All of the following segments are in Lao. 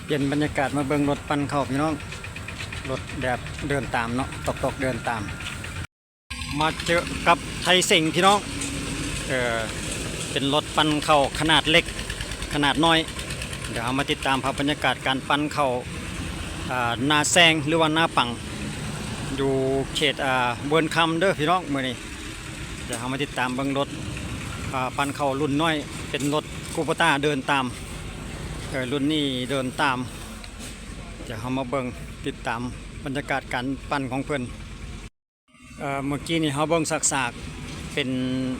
ປ່ຽນບັນຍາກາດມາເບິ່ງລົດປັ່ນເຂົ້າພີ່ນ້ອງ, ລົດແບບເດີນຕາມເນາະ, ຕອກໆເດີນຕາມ. ມາເຈີກັບໄທເສັງພີ່ນ້ອງ, ເອີ ເປັນລົດປັ່ນເຂົ້າຂະໜາດເລັກ ຂະໜາດນ້ອຍ. ດຽວເຮົາມາຕິດຕາມພາບບັນຍາກາດການປັ່ນເຂົ້າ ອາ ນາແຊງ ຫຼືວ່ານາປັງ ຢູ່ເຂດ ອາ ເວີນຄຳເດີພີ່ນ້ອງ. ມື້ນີ້ດຽວເຮົາມາຕິດຕາມເບິ່ງລົດ ອາ ປັ່ນເຂົ້າລຸ້ນນ້ອຍ, ເປັນລົດຄູໂບຕ້າເດີນຕາມ. ເອີ ລຸ້ນນີ້ເດີນຕາມ. ດຽວເຮົາມາເບິ່ງ ຕິດຕາມບັນຍາກາດການປັ່ນຂອງເພິ່ນ. ເອີ ເມື່ອກີ້ນີ້ເຮົາເບິ່ງສາກໆ ເປັນ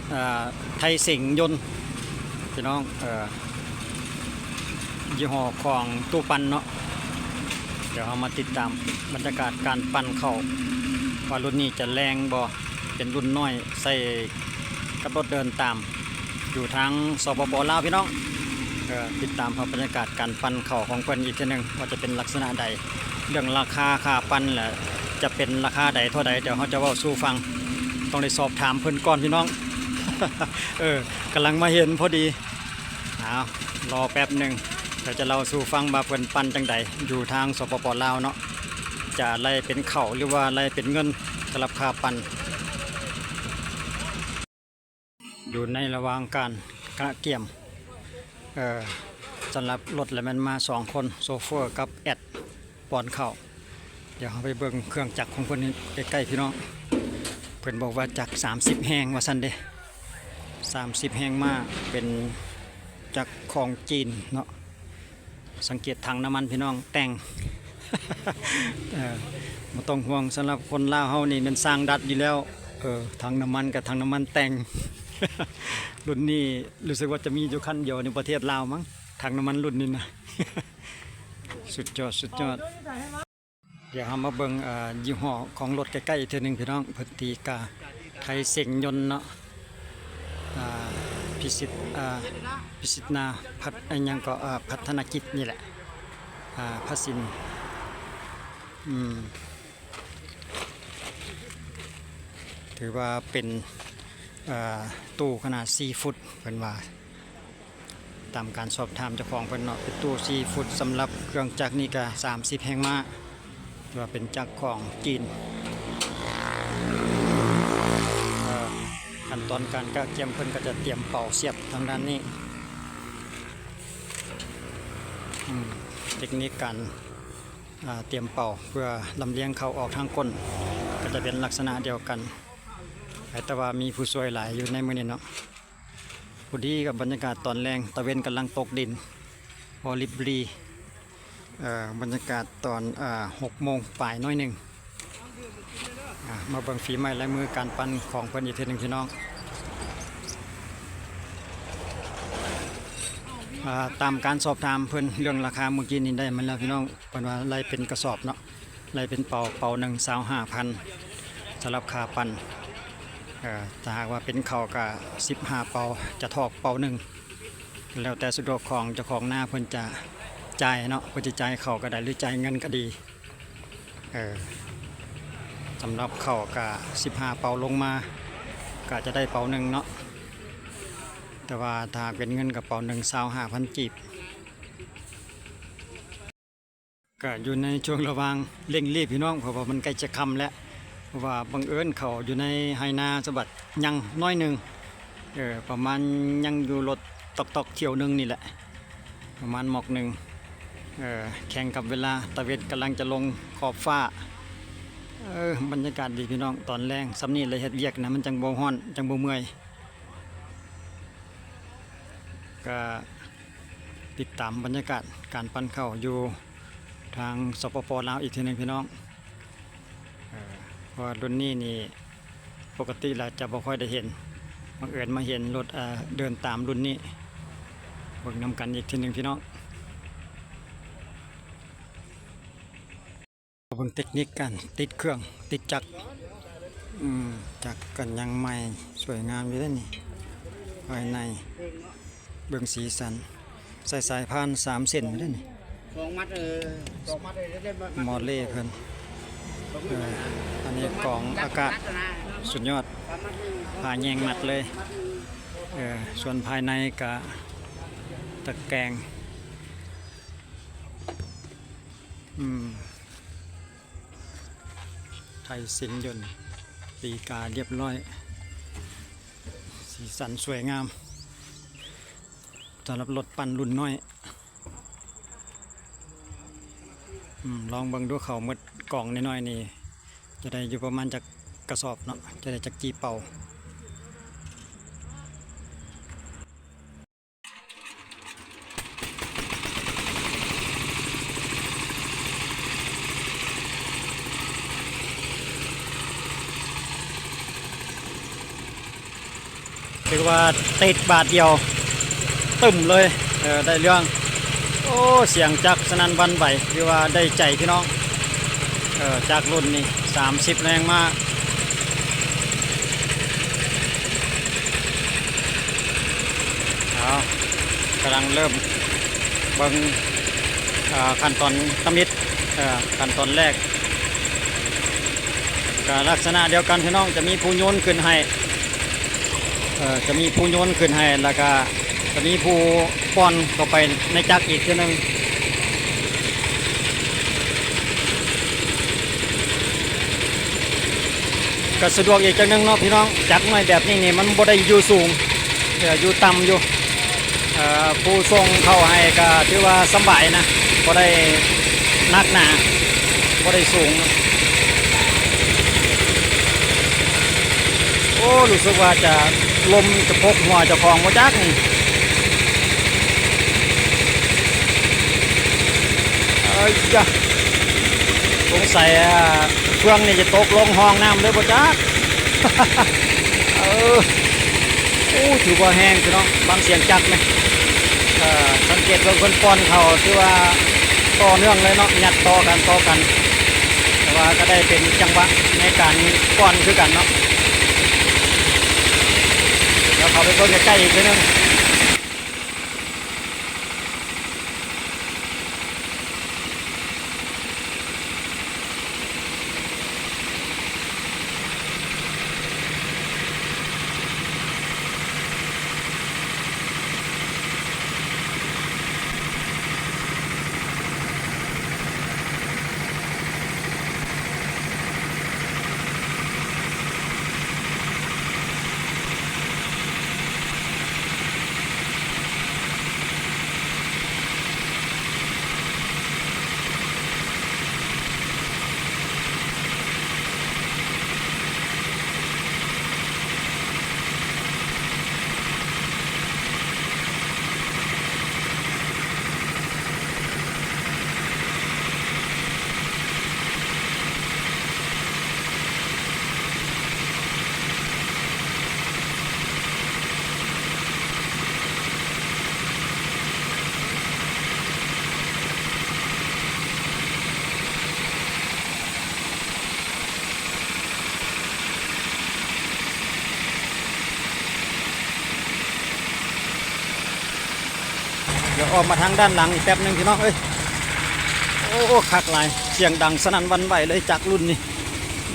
ເອີ ໄທເສັງຍົນພີ່ນ້ອງ, ເອີ ຍີ່ຫໍ້ຂອງຕູ້ປັ່ນເນາະ. ດຽວເຮົາມາຕິດຕາມບັນຍາກາດການປັ່ນເຂົ້າ ວ່າລຸ້ນນີ້ຈະແລງບໍ່, ເປັນລຸ້ນນ້ອຍໃສ່ກັບລົດເດີນຕາມ ຢູ່ທາງ ສປປ ລາວ ພີ່ນ້ອງ. ເອີ ຕິດຕາມພາບບັນຍາກາດການປັ່ນເຂົ້າຂອງເພິ່ນອີກເທື່ອໜຶ່ງ ວ່າຈະເປັນລັກສະນະໃດ, ເລື່ອງລາຄາຄ່າປັ່ນ ແລະ ຈະເປັນລາຄາໃດເທົ່າໃດ ດຽວເຮົາຈະເວົ້າສູ່ຟັງ. ຕ້ອງໄດ້ສອບຖາມເພິ່ນກ່ອນພີ່ນ້ອງ. ເອີ ກຳລັງມາເຫັນພໍດີ. ອ້າວ ລໍແປັບໜຶ່ງ, ດຽວຈະເລົ່າສູ່ຟັງວ່າເພິ່ນປັ່ນຈັ່ງໃດ ຢູ່ທາງ ສປປ ລາວ ເນາະ, ຈະໄລ່ເປັນເຂົ້າ ຫຼືວ່າໄລ່ເປັນເງິນສຳລັບຄ່າປັ່ນ. ຢູ່ໃນລະຫວ່າງການກະກຽມ ເອີ ສຳລັບລົດລະແມ່ນມາສອງຄົນ, ໂຊເຟີກັບແອັດ ປ້ອນເຂົ້າ. ດຽວເຮົາໄປເບິ່ງເຄື່ອງຈັກຂອງເພິ່ນໃກ້ໆ ພີ່ນ້ອງ. ເພິ່ນບອກວ່າຈັກສາມສິບແຮງວ່າຊັ້ນເດ້, ສາມສິບແຮງມ້າ, ເປັນຈັກຂອງຈີນເນາະ. ສັງເກດຖັງນ້ຳມັນພີ່ນ້ອງ, ແຕ່ງ. ເອີ ບໍ່ຕ້ອງຫ່ວງ, ສຳລັບຄົນລາວເຮົານີ້ແມ່ນຊ່າງດັດຢູ່ແລ້ວ. ເອີ ຖັງນ້ຳມັນກໍຖັງນ້ຳມັນແຕ່ງ. ລຸ້ນນີ້ຮູ້ສຶກວ່າຈະມີຢູ່ຄັນດຽວໃນປະເທດລາວມັ້ງ, ຖັງນ້ຳມັນລຸ້ນນີ້ນະ. ສຸດຍອດ ສຸດຍອດ. ດຽວເຮົາມາເບິ່ງ ເອີ ຍີ່ຫໍ້ຂອງລົດໃກ້ໆອີກເທື່ອໜຶ່ງພີ່ນ້ອງ. ເພິ່ນຕີກາໄທເສັງຍົນເນາະ, ອາ ພິສິດ ອາ ພິສິດນາ ພັດ ອີຫຍັງກໍ ອາ ພັດທະນາກິດນີ້ແຫຼະ, ອາ ພະສິນ. ອືມ ຖືວ່າເປັນ ອາ ຕູ້ຂະໜາດສີ່ຟຸດ ເພິ່ນວ່າ. ຕາມການສອບຖາມເຈົ້າຂອງເພິ່ນເນາະ, ເປັນຕູ້ສີ່ຟຸດ ສຳລັບເຄື່ອງຈັກນີ້ກະສາມສິບແຮງມ້າ, ຖືວ່າເປັນຈັກຂອງຈີນ. ເອີ ຂັ້ນຕອນການກະກຽມເພິ່ນກໍຈະຕຽມເປົາສຽບທາງດ້ານນີ້. ອືມ ເຕັກນິກການ ອາ ຕຽມເປົາເພື່ອລຳລຽງເຂົ້າອອກທາງກົ້ນ ກໍຈະເປັນລັກສະນະດຽວກັນ, ແຕ່ວ່າມີຜູ້ຊ່ວຍຫຼາຍຢູ່ໃນມື້ນີ້ເນາະ. ພໍດີກັບບັນຍາກາດຕອນແລງ, ຕາເວັນກຳລັງຕົກດິນພໍລິບຫຼີ. ເອີ ບັນຍາກາດຕອນ ເອີ ຫົກໂມງປາຍໜ້ອຍໜຶ່ງ. ອາ ມາເບິ່ງຝີໄມ້ລາຍມືການປັ່ນຂອງເພິ່ນອີກເທື່ອໜຶ່ງພີ່ນ້ອງ. ອາ ຕາມການສອບຖາມເພິ່ນເລື່ອງລາຄາມື້ກີ້ນີ້ໄດ້ມາແລ້ວພີ່ນ້ອງ, ເພິ່ນວ່າໄລ່ເປັນກະສອບເນາະ. ໄລ່ເປັນເປົາ, ເປົາໜຶ່ງຊາວຫ້າພັນ ສຳລັບຄ່າປັ່ນ. ເອີ ຖ້າຫາກວ່າເປັນເຂົ້າກະສິບຫ້າເປົາ, ຈະຖອກເປົາໜຶ່ງ, ແລ້ວແຕ່ສະດວກຂອງເຈົ້າຂອງນາເພິ່ນຈະຈ່າຍເນາະ, ເພິ່ນຈະຈ່າຍເຂົ້າກະໄດ້ ຫຼື ຈ່າຍເງິນກະດີ. ເອີ ສຳລັບເຂົ້າກະສິບຫ້າເປົາລົງມາ ກະຈະໄດ້ເປົາໜຶ່ງເນາະ, ແຕ່ວ່າຖ້າເປັນເງິນກະເປົາໜຶ່ງຊາວຫ້າພັນກີບ. ກະຢູ່ໃນຊ່ວງລະຫວ່າງເລັ່ງລີບພີ່ນ້ອງ, ເພາະວ່າມັນໃກ້ຈະຄ່ຳແລ້ວ, ເພາະວ່າບັງເອີນເຂົ້າຢູ່ໃນໄຮ່ນາສະບັດຍັງໜ້ອຍໜຶ່ງ, ເອີ ປະມານຍັງຢູ່ລົດຕອກໆຖ້ຽວໜຶ່ງນີ້ແຫຼະ, ປະມານໝອກໜຶ່ງ, ເອີ ແຂ່ງກັບເວລາ, ຕາເວັນກຳລັງຈະລົງຂອບຟ້າ. ເອີ ບັນຍາກາດດີພີ່ນ້ອງ, ຕອນແລງສ່ຳນີ້ລະເຮັດວຽກນະ ມັນຈັ່ງບໍ່ຮ້ອນ, ຈັ່ງບໍ່ເມື່ອຍ. ກະຕິດຕາມບັນຍາກາດການປັ່ນເຂົ້າຢູ່ທາງ ສປປ ລາວ ອີກເທື່ອໜຶ່ງພີ່ນ້ອງ. ເອີ ເພາະວ່າລຸ້ນນີ້ນີ້ ປົກກະຕິແລ້ວຈະບໍ່ຄ່ອຍໄດ້ເຫັນ, ບັງເອີນມາເຫັນລົດ ເອີ ເດີນຕາມລຸ້ນນີ້. ເບິ່ງນຳກັນອີກເທື່ອໜຶ່ງພີ່ນ້ອງ. ເບິ່ງເຕັກນິກການຕິດເຄື່ອງ ຕິດຈັກ. ອືມ ຈັກກະຍັງໃໝ່ ສວຍງາມຢູ່ເດ້ນີ້ ພາຍໃນ. ເບິ່ງສີສັນ ໃສ່ສາຍພານສາມເສັ້ນເດ້ນີ້. ສອງມັດ ເອີ ສອງມັດເລີຍ ມອເລເພິ່ນ. ເອີ ອັນນີ້ກອງອາກາດ ສຸດຍອດ ພາແຍງມັດເລີຍ. ເອີ ສ່ວນພາຍໃນກະຕະແກງ. ອືມ ໄທສິນຍົນ ຕີກາລຽບຮ້ອຍ ສີສັນສວຍງາມ ສຳລັບລົດປັ່ນລຸ້ນນ້ອຍ. ອືມ ລອງເບິ່ງດູ ເຂົ້າໝົດກອງນ້ອຍໆນີ້ ຈະໄດ້ຢູ່ປະມານຈັກກະສອບເນາະ ຈະໄດ້ຈັກຈີ່ເປົາ. ຖືວ່າຕິດບາດດຽວ ຕຶ້ມເລີຍ ເອີ ໄດ້ເລື່ອງ. ໂອ້ ສຽງຈັກສະໜັ່ນຫວັ່ນໄຫວ ຖືວ່າໄດ້ໃຈພີ່ນ້ອງ. ເອີ ຈັກລຸ້ນນີ້ ສາມສິບແຮງມ້າ. ເອົາ ກຳລັງເລີ່ມເບິ່ງ ເອີ ຂັ້ນຕອນທຳອິດ ເອີ ຂັ້ນຕອນແລກ ກໍລັກສະນະດຽວກັນພີ່ນ້ອງ ຈະມີຜູ້ໂຍນຂຶ້ນໃຫ້ ເອີ ຈະມີຜູ້ໂຍນຂຶ້ນໃຫ້ ແລ້ວກໍຈະມີຜູ້ປ່ອນເຂົ້າໄປໃນຈັກອີກເທື່ອໜຶ່ງ. ກໍສະດວກອີກຈັກໜຶ່ງເນາະພີ່ນ້ອງ ຈັກນ້ອຍແບບນີ້ນີ້ມັນບໍ່ໄດ້ຢູ່ສູງ ເອີ ຢູ່ຕ່ຳຢູ່. ເອີ ຜູ້ສົ່ງເຂົ້າໃຫ້ກໍຖືວ່າສະບາຍນະ ບໍ່ໄດ້ໜັກໜາ ບໍ່ໄດ້ສູງ. ໂອ້ ຮູ້ສຶກວ່າຈະ ລົມຈະປົກຫົວເຈົ້າຂອງບໍ່ຈັກນີ້. ເອີຍ ສົງໄສ ອ່າ ເຟືອງນີ້ຈະຕົກລົງຮ່ອງນ້ຳເລີຍບໍ່ຈັກ. ເອີ ໂອ້ ຖືວ່າແຮງພີ່ນ້ອງ ຟັງສຽງຈັກແມະ. ເອີ ສັງເກດເບິ່ງເພິ່ນປ່ອນເຂົ້າ ຖືວ່າຕໍ່ເນື່ອງເລີຍເນາະ ຍັດຕໍ່ກັນ ຕໍ່ກັນ ແຕ່ວ່າກໍໄດ້ເປັນຈັງຫວະໃນການປ່ອນຄືກັນເນາະ. ດຽວເຂົ້າໄປເບິ່ງໃກ້ໆອີກເທື່ອໜຶ່ງ. ດຽວອອກມາທາງດ້ານຫຼັງອີກແປັບໜຶ່ງພີ່ນ້ອງເອີຍ. ໂອ້ ຄັກຫຼາຍ ສຽງດັງສະໜັ່ນຫວັ່ນໄຫວເລີຍ ຈັກລຸ້ນນີ້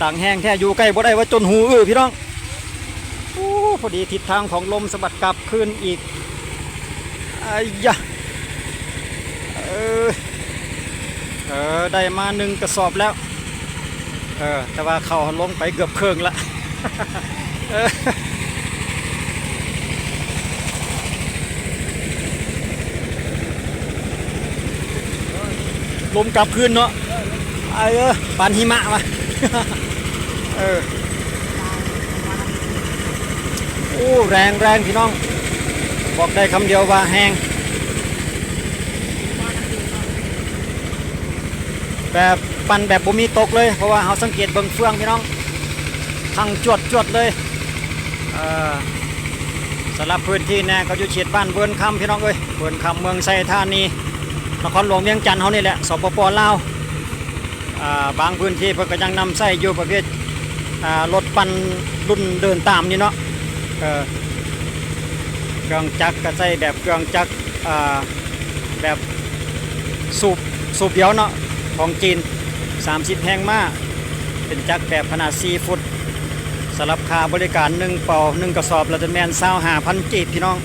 ດັງແຮງແທ້ ຢູ່ໃກ້ບໍ່ໄດ້ວ່າຈົນຫູອື້ພີ່ນ້ອງ. ໂອ້ ພໍດີທິດທາງຂອງລົມສະບັດກັບຄືນອີກ. ໄອ້ຢາ ເອີ ເອີ ໄດ້ມາໜຶ່ງກະສອບແລ້ວ ເອີ ແຕ່ວ່າເຂົ້າລົງໄປເກືອບເຄິ່ງລະ. ເອີ ລົມກັບຄືນເນາະ ເອີ ປານຫິມະວ່າ. ເອີ ໂອ້ ແຮງ ແຮງພີ່ນ້ອງ ບອກໄດ້ຄຳດຽວວ່າແຮງ ແບບ ປັ່ນແບບບໍ່ມີຕົກເລີຍ ເພາະວ່າເຮົາສັງເກດເບິ່ງເຟືອງພີ່ນ້ອງ ພັງຈວດໆເລີຍ. ເອີ ສຳລັບພື້ນທີ່ແນ່ກໍຢູ່ເຂດບ້ານເວີນຄຳພີ່ນ້ອງເອີຍ ເວີນຄຳ ເມືອງໄຊທານີ ນະຄອນຫຼວງວຽງຈັນເຮົານີ້ແຫຼະ ສປປ ລາວ. ອ່າ ບາງພື້ນທີ່ເພິ່ນກໍຍັງນຳໃຊ້ຢູ່ປະເພດ ອ່າ ລົດປັ່ນລຸ້ນເດີນຕາມນີ້ເນາະ ເອີ ເຄື່ອງຈັກກໍໃຊ້ແບບເຄື່ອງຈັກ ອ່າ ແບບສູບ ສູບດຽວເນາະ ຂອງຈີນ ສາມສິບແຮງມ້າ ເປັນຈັກແບບຂະໜາດສີ່ຟຸດ. ສຳລັບຄ່າບໍລິການໜຶ່ງເປົາ ໜຶ່ງກະສອບລະຈະແມ່ນຊາວຫ້າພັນກີບພີ່ນ້ອງ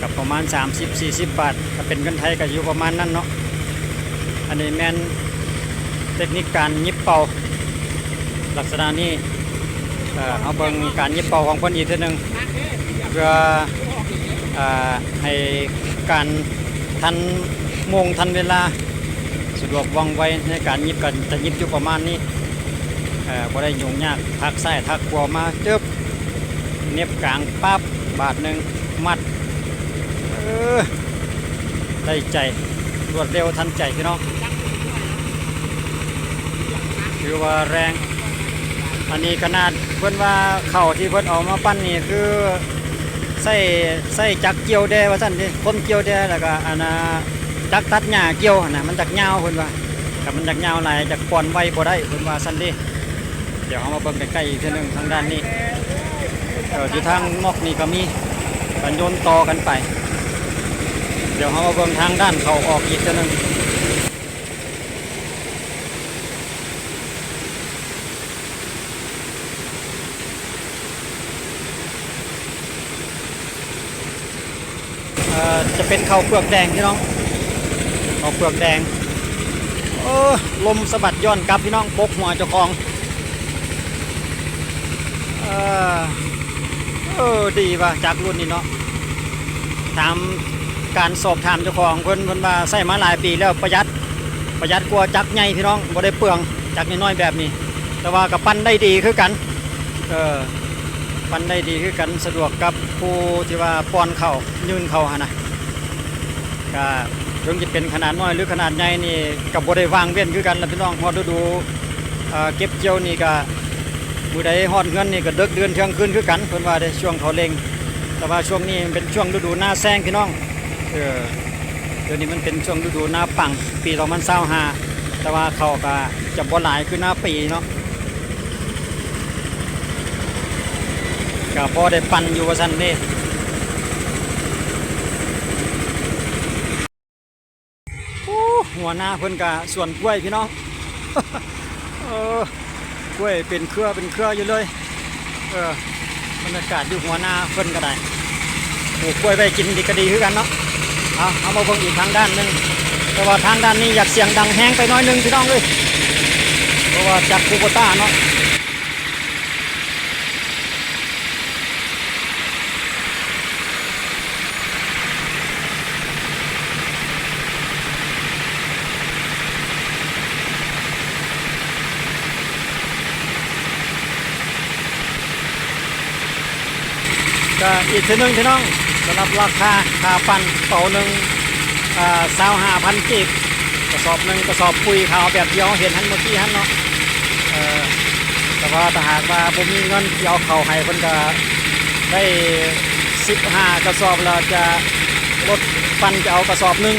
ກໍປະມານສາມສິບສີ່ສິບບາດ ຖ້າເປັນເງິນໄທກໍຢູ່ປະມານນັ້ນເນາະ. ອັນນີ້ແມ່ນເຕັກນິກການຫຍິບເປົາ ລັກສະນະນີ້. ເອີ ເຮົາເບິ່ງການຫຍິບເປົາຂອງເພິ່ນອີກເທື່ອໜຶ່ງ ເພື່ອ ເອີ ໃຫ້ການທັນໂມງທັນເວລາ ສະດວກວ່ອງໄວໃນການຫຍິບ ກໍຈະຫຍິບຢູ່ປະມານນີ້ ເອີ ບໍ່ໄດ້ຫຍຸ້ງຍາກ. ທາກຊ້າຍທາກຂວາມາ ຈຶບ ເໜັບກາງປັບ ບາດໜຶ່ງ ມັດ ເອີ ໄດ້ໃຈ ລວດເລັວທັນໃຈພີ່ນ້ອງ ຖືວ່າແຮງ. ອັນນີ້ຂະໜາດເພິ່ນວ່າເຂົ້າທີ່ເພິ່ນເອົາມາປັ້ນນີ້ ຄືໃຊ້ ໃຊ້ຈັກກ່ຽວແດ່ວ່າຊັ້ນເດ ຄົນກ່ຽວແດ່ ແລ້ວກໍອັນນ່າ ຈັກຕັດຫຍ້າກ່ຽວຫັ້ນນະ ມັນຈັກຍາວເພິ່ນວ່າ ຄັນມັນຈັກຍາວຫຼາຍ ຈັກປ່ອນໄວບໍ່ໄດ້ ເພິ່ນວ່າຊັ້ນເດ. ດຽວເຮົາມາເບິ່ງໃກ້ໆອີກເທື່ອໜຶ່ງທາງດ້ານນີ້ ເອີ ຢູ່ທາງນອກນີ້ກໍມີ ກໍໂຍນຕໍ່ກັນໄປ. ດຽວເຮົາມາເບິ່ງທາງດ້ານເຂົ້າອອກອີກເທື່ອໜຶ່ງ. ເອີ ຈະເປັນເຂົ້າເປືອກແດງພີ່ນ້ອງ ເຂົ້າເປືອກແດງ. ໂອ້ ລົມສະບັດຍ້ອນກັບພີ່ນ້ອງ ປົກຫົວເຈົ້າຂອງ. ເອີ ເອີ ດີວ່າຈັກລຸ້ນນີ້ເນາະ ຕາມການສອບຖາມເຈົ້າຂອງເພິ່ນ ເພິ່ນວ່າໃຊ້ມາຫຼາຍປີແລ້ວ ປະຢັດ ປະຢັດກວ່າຈັກໃຫຍ່ພີ່ນ້ອງ ບໍ່ໄດ້ເປືອງ ຈັກນ້ອຍໆແບບນີ້ ແຕ່ວ່າກໍປັ່ນໄດ້ດີຄືກັນ. ເອີ ປັ່ນໄດ້ດີຄືກັນ ສະດວກກັບຜູ້ທີ່ວ່າປ້ອນເຂົ້າ ຍື່ນເຂົ້າຫັ້ນນະ. ກະເຖິງຈະເປັນຂະໜາດນ້ອຍ ຫຼື ຂະໜາດໃຫຍ່ນີ້ ກະບໍ່ໄດ້ວ່າງເວັ້ນຄືກັນລະພີ່ນ້ອງ. ຮອດລະດູ ເອີ ເກັບກ່ຽວນີ້ກະ ມື້ໃດຮອດເຮືອນນີ້ກະເດິກເດືອນທ່ຽງຄືນຄືກັນ ເພິ່ນວ່າເດ້ ຊ່ວງເຂົາເລັ່ງ. ແຕ່ວ່າຊ່ວງນີ້ມັນເປັນຊ່ວງລະດູນາແຊງພີ່ນ້ອງ ເອີ ດຽວນີ້ມັນເປັນຊ່ວງລະດູນາປັງ ປີສອງພັນຊາວຫ້າ ແຕ່ວ່າເຂົ້າກະຈະບໍ່ຫຼາຍຄືນາປີເນາະ ກະພໍໄດ້ປັ່ນຢູ່ວ່າຊັ້ນເດ້. ໂອ້ ຫົວໜ້າເພິ່ນກະສວນກ້ວຍພີ່ນ້ອງ ເອີ ກ້ວຍເປັນເຄືອເປັນເຄືອຢູ່ເລີຍ. ເອີ ບັນຍາກາດຢູ່ຫົວໜ້າເພິ່ນກໍໄດ້ ປູກກ້ວຍໄວ້ກິນດີກໍດີຄືກັນເນາະ. ເອົາ ເຮົາມາເບິ່ງອີກທາງດ້ານໜຶ່ງ ແຕ່ວ່າທາງດ້ານນີ້ຢາກສຽງດັງແຮງໄປໜ້ອຍໜຶ່ງພີ່ນ້ອງເອີຍ ເພາະວ່າຈັກຄູໂບຕ້າເນາະ. ກະອີກເທື່ອໜຶ່ງພີ່ນ້ອງ ສຳລັບລາຄາຄ່າປັ່ນເປົາໜຶ່ງ ເອີ ຊາວຫ້າພັນກີບ ກະສອບໜຶ່ງ ກະສອບປຸຍຂາວແບບທີ່ເຮົາເຫັນຫັ້ນເມື່ອກີ້ຫັ້ນເນາະ. ເອີ ແຕ່ວ່າຖ້າຫາກວ່າບໍ່ມີເງິນທີ່ເອົາເຂົ້າໃຫ້ເພິ່ນກະໄດ້ສິບຫ້າກະສອບ ແລ້ວຈະລົດປັ່ນຈະເອົາກະສອບໜຶ່ງ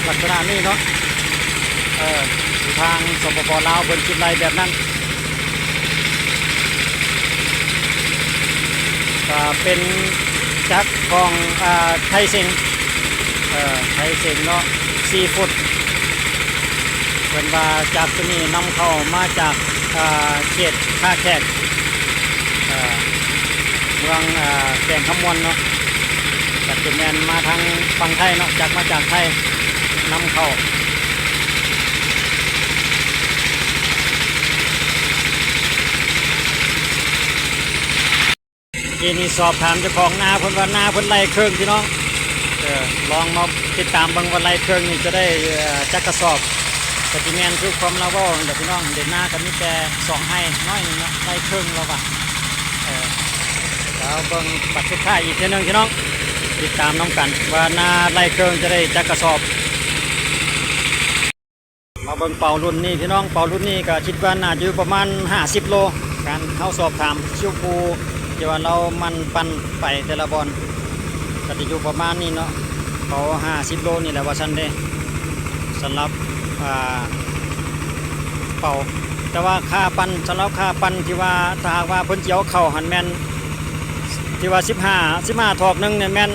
ລັກສະນະນີ້ເນາະ. ເອີ ຢູ່ທາງ ສປປ ລາວ ເພິ່ນຄິດໄລ່ແບບນັ້ນ ກະເປັນຈັກຂອງ ອາ ໄທເສັງ ເອີ ໄທເສັງເນາະ ສີ່ຟຸດ. ເພິ່ນວ່າຈັກໂຕນີ້ນຳເຂົ້າມາຈາກ ເອີ ເຂດທ່າແຂກ ເອີ ເມືອງ ເອີ ແຂວງຄຳມ່ວນເນາະ ກໍຈະແມ່ນມາທາງຝັ່ງໄທເນາະ ຈັກມາຈາກໄທນຳເຂົ້າ. ກີ້ນີ້ສອບຖາມເຈົ້າຂອງນາ ເພິ່ນວ່ານາເພິ່ນໄລ່ເຄິ່ງພີ່ນ້ອງ. ເອີ ລອງມາຕິດຕາມເບິ່ງວ່າໄລ່ເຄິ່ງນີ້ຈະໄດ້ ເອີ ຈັກກະສອບ. ກະຊິແມ່ນຄືຄວາມລາວເວົ້າຫັ້ນແຫຼະພີ່ນ້ອງ ເດນາກໍມີແຕ່ສອງໄຮ່ນ້ອຍໜຶ່ງເນາະ ໄລ່ເຄິ່ງລາວວ່າ. ເອີ ດຽວເບິ່ງບັດສຸດທ້າຍອີກເທື່ອໜຶ່ງພີ່ນ້ອງ ຕິດຕາມນຳກັນວ່ານາໄລ່ເຄິ່ງຈະໄດ້ຈັກກະສອບ. ມາເບິ່ງເປົາລຸ້ນນີ້ພີ່ນ້ອງ ເປົາລຸ້ນນີ້ກໍຄິດວ່າໜ້າຈະຢູ່ປະມານຫ້າສິບໂລ ການເຮົາສອບຖາມເຊວພູທີ່ວ່າລາວໝັ່ນປັ່ນໄປແຕ່ລະບ່ອນ ກໍຈະຢູ່ປະມານນີ້ເນາະ ເປົາຫ້າສິບໂລນີ້ແຫຼະວ່າຊັ້ນເດ້ ສຳລັບ ອ່າ ເປົາ. ແຕ່ວ່າຄ່າປັ່ນ ສຳລັບຄ່າປັ່ນທີ່ວ່າ ຖ້າຫາກວ່າເພິ່ນຊິເອົາເຂົ້າຫັ້ນແມ່ນ ທີ່ວ່າສິບຫ້າ ສິບຫ້າຖອກໜຶ່ງນີ້ແມ່ນ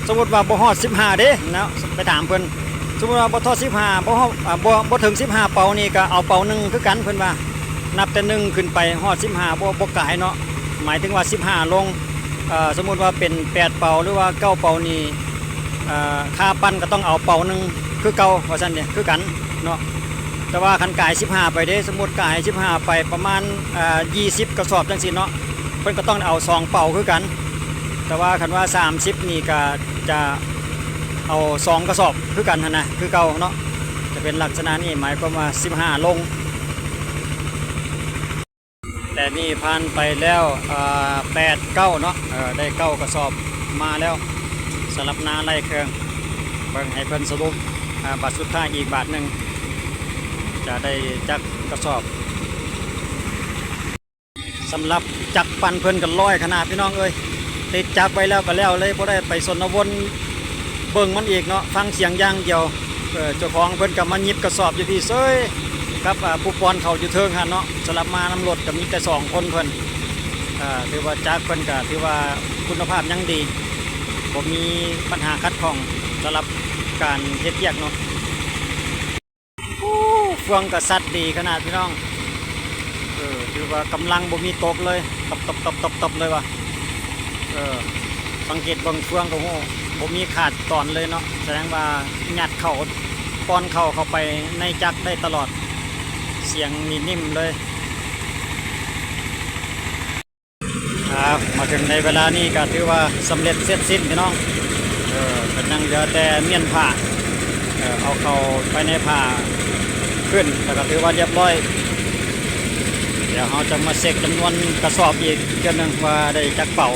ສົມມຸດວ່າບໍ່ຮອດສິບຫ້າເດ້ເນາະ ໄປຖາມເພິ່ນ ສົມມຸດວ່າບໍ່ຮອດສິບຫ້າ ບໍ່ຮອດ ອ່າ ບໍ່ ບໍ່ເຖິງສິບຫ້າເປົານີ້ກໍເອົາເປົາໜຶ່ງຄືກັນ ເພິ່ນວ່າ ນັບແຕ່ໜຶ່ງຂຶ້ນໄປຮອດສິບຫ້າ ບໍ່ ບໍ່ກາຍເນາະ ໝາຍເຖິງວ່າສິບຫ້າລົງ ເອີ ສົມມຸດວ່າເປັນແປດເປົາ ຫຼືວ່າເກົ້າເປົານີ້ ເອີ ຄ່າປັ່ນກໍຕ້ອງເອົາເປົາໜຶ່ງຄືເກົ່າວ່າຊັ້ນເດ້ ຄືກັນເນາະ. ແຕ່ວ່າຄັນກາຍສິບຫ້າໄປເດ້ ສົມມຸດກາຍສິບຫ້າໄປປະມານ ເອີ່ ຊາວກະສອບຈັ່ງຊີ້ເນາະ ເພິ່ນກໍຕ້ອງໄດ້ເອົາສອງເປົາຄືກັນ. ແຕ່ວ່າຄັນວ່າສາມສິບນີ້ກໍຈະເອົາສອງກະສອບຄືກັນຫັ້ນນະ ຄືເກົ່າເນາະ ຈະເປັນລັກສະນະນີ້ ໝາຍຄວາມວ່າສິບຫ້າລົງ. ແຕ່ນີ້ຜ່ານໄປແລ້ວ ເອີ່ ແປດ ເກົ້າເນາະ ເອີ່ ໄດ້ເກົ້າກະສອບມາແລ້ວ ສຳລັບນາໄລ່ເຄື່ອງ. ເບິ່ງໃຫ້ເພິ່ນສະຫຼຸບ ເອີ່ ບາດສຸດທ້າຍອີກບາດໜຶ່ງ ຈະໄດ້ຈັກກະສອບ. ສຳລັບຈັກປັ່ນເພິ່ນກໍລອຍຂະໜາດ ພີ່ນ້ອງເອີຍ ຕິດຈັກໄວ້ແລ້ວກໍແລ້ວເລີຍ ບໍ່ໄດ້ໄປຊົນລະວົນເບິ່ງມັນອີກເນາະ ຟັງສຽງຢ່າງດຽວ. ເອີ ເຈົ້າຂອງເພິ່ນກໍມາຫຍິບກະສອບຢູ່ພີ້ເສີຍ ກັບ ອາ ຜູ້ປ້ອນເຂົ້າຢູ່ເທິງຫັ້ນເນາະ. ສຳລັບມານຳລົດກໍມີແຕ່ສອງຄົນເພິ່ນ ເອີ ຖືວ່າຈັກເພິ່ນກໍຖືວ່າຄຸນນະພາບຍັງດີ ບໍ່ມີບັນຫາຂັດຂ້ອງສຳລັບການເຮັດວຽກເນາະ. ໂອ້ ເຟືອງກໍຊັດດີຂະໜາດ ພີ່ນ້ອງ ເອີ ຖືວ່າກຳລັງບໍ່ມີຕົກເລີຍ ຕັບໆໆໆເລີຍວ່າ. ເອີ ສັງເກດເບິ່ງເຟືອງກໍຮູ້ ບໍ່ມີຂາດຕອນເລີຍເນາະ ສະແດງວ່າຍັດເຂົ້າ ປ້ອນເຂົ້າ ເຂົ້າໄປໃນຈັກໄດ້ຕະຫຼອດ ສຽງນີ້ນິ້ມເລີຍ. ອ່າ ມາເຖິງໃນເວລານີ້ກໍຖືວ່າສຳເລັດເສັດສິ້ນ ພີ່ນ້ອງ ເອີ ກໍຍັງເຫຼືອແຕ່ມ້ຽນຜ້າ ເອີ ເອົາເຂົ້າໄປໃນຜ້າຂຶ້ນ ແລ້ວກໍຖືວ່າລຽບຮ້ອຍ. ດຽວເຮົາຈະມາເຊັກຈຳນວນກະສອບອີກເທື່ອໜຶ່ງວ່າໄດ້ຈັກເປົາ.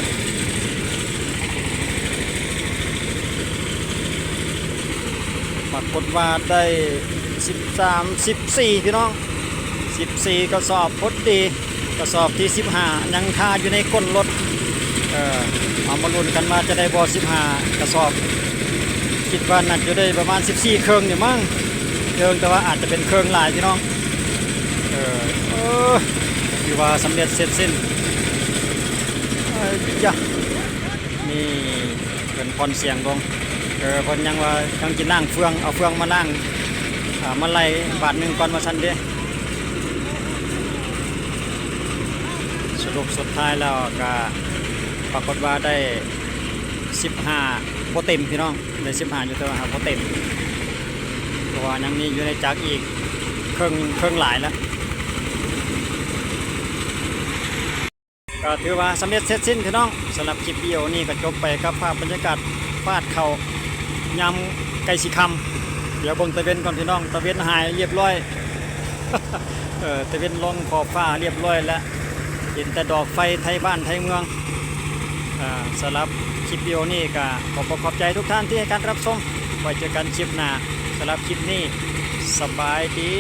ປາກົດວ່າໄດ້ສິບສາມ ສິບສີ່ ພີ່ນ້ອງ ສິບສີ່ກະສອບພໍດີ. ກະສອບທີສິບຫ້າຍັງຄາຢູ່ໃນກົ້ນລົດ ເອີ ເຮົາມາລຸ້ນກັນວ່າຈະໄດ້ບໍ່ສິບຫ້າກະສອບ. ຄິດວ່າໜ້າຈະໄດ້ປະມານສິບສີ່ເຄິ່ງນີ້ມັ້ງ ເຄິ່ງ ແຕ່ວ່າອາດຈະເປັນເຄິ່ງຫຼາຍ ພີ່ນ້ອງ ເອີ ເອີ ຖືວ່າສຳເລັດເສັດສິ້ນ. ເອີຍ ຢາ ນີ້ ເພິ່ນຜ່ອນສຽງລົງ ເອີ ເພິ່ນຍັງວ່າຍັງຊິລ້າງເຟືອງ ເອົາເຟືອງມາລ້າງ ອ່າ ມາໄລ່ບາດໜຶ່ງກ່ອນວ່າຊັ້ນເດ້. ສະຫຼຸບສຸດທ້າຍແລ້ວກະປາກົດວ່າໄດ້ສິບຫ້າບໍ່ເຕັມ ພີ່ນ້ອງ ໄດ້ສິບຫ້າຢູ່ ແຕ່ວ່າຫາກບໍ່ເຕັມ ເພາະວ່າຍັງມີຢູ່ໃນຈັກອີກເຄິ່ງ ເຄິ່ງຫຼາຍລະ. ກໍຖືວ່າສຳເລັດເສັດສິ້ນ ພີ່ນ້ອງ ສຳລັບຄລິບວິດີໂອນີ້ກໍຈົບໄປກັບພາບບັນຍາກາດຟາດເຂົ້າຍາມໃກ້ຊິຄ່ຳ. ດຽວເບິ່ງຕາເວັນກ່ອນ ພີ່ນ້ອງ ຕາເວັນຫາຍລຽບຮ້ອຍ ເອີ ຕາເວັນລົງຂອບຟ້າລຽບຮ້ອຍແລ້ວ ເຫັນແຕ່ດອກໄຟໄທບ້ານໄທເມືອງ. ເອີ ສຳລັບຄລິບວິດີໂອນີ້ກໍຂອບອົກຂອບໃຈທຸກທ່ານທີ່ໃຫ້ການຮັບຊົມ ໄວ້ເຈີກັນຄລິບໜ້າ. ສຳລັບຄລິບນີ້ ສະບາຍດີ.